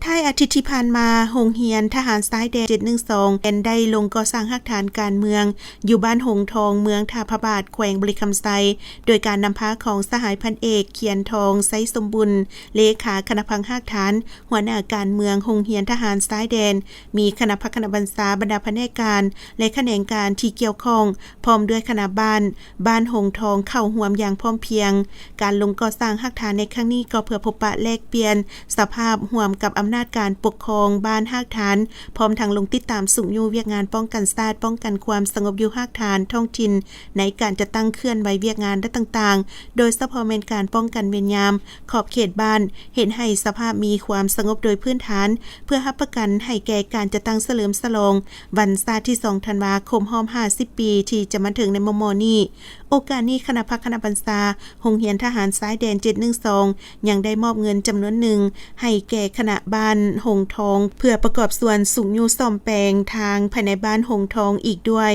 ທ້າຍອາທິດທີ່ຜ່ານມາ, ໂຮງຮຽນທະຫານຊາຍແດນ ເຈັດໜຶ່ງສອງ ແມ່ນໄດ້ລົງກໍ່ສ້າງຮາກຖານການເມືອງ ຢູ່ບ້ານຫົງທອງ ເມືອງທ່າພະບາດ ແຂວງບໍລິຄຳໄຊ, ໂດຍການນຳພາຂອງສະຫາຍພັນເອກ ຂຽນທອງ ໄຊສົມບຸນ ເລຂາຄະນະພັກຮາກຖານ, ຫົວໜ້າການເມືອງໂຮງຮຽນທະຫານຊາຍແດນ, ມີຄະນະພັກຄະນະບັນຊາ, ບັນດາພະແນກການ ແລະ ຂະແໜງການທີ່ກ່ຽວຂ້ອງ, ພ້ອມດ້ວຍຄະນະບ້ານ ບ້ານຫົງທອງ ເຂົ້າຮ່ວມຢ່າງພ້ອມພຽງ. ການລົງກໍ່ສ້າງຮາກຖານໃນຄັ້ງນີ້ ກໍເພື່ອພົບປະແລກປ່ຽນສະພາບຮ່ວມກັບອຳນາດການປົກຄອງບ້ານຮາກຖານ, ພ້ອມທັງລົງຕິດຕາມຊຸກຍູ້ວຽກງານປ້ອງກັນຊາດ, ປ້ອງກັນຄວາມສະຫງົບຢູ່ຮາກຖານທ້ອງຖິ່ນ ໃນການຈັດຕັ້ງເຄື່ອນໄຫວວຽກງານດ້ານຕ່າງໆ, ໂດຍສະເພາະແມ່ນການປ້ອງກັນເວນຍາມຂອບເຂດບ້ານ, ເຮັດໃຫ້ສະພາບມີຄວາມສະຫງົບໂດຍພື້ນຖານ, ເພື່ອຮັບປະກັນໃຫ້ແກ່ການຈັດຕັ້ງສະເຫຼີມສະຫຼອງວັນຊາດທີສອງ ທັນວາ ຄົບຮອບຫ້າສິບປີ ທີ່ຈະມາເຖິງໃນມໍ່ໆນີ້. ໂອກາດນີ້, ຄະນະພັກຄະນະບັນຊາໂຮງຮຽນທະຫານຊາຍແດນ ເຈັດໜຶ່ງສອງ ຍັງໄດ້ມອບເງິນຈຳນວນໜຶ່ງໃຫ້ແກ່ຄະນະບ້ານຫົງທອງ ເພື່ອປະກອບສ່ວນຊຸກຍູ້ສ້ອມແປງທາງພາຍໃນບ້ານຫົງທອງອີກດ້ວຍ.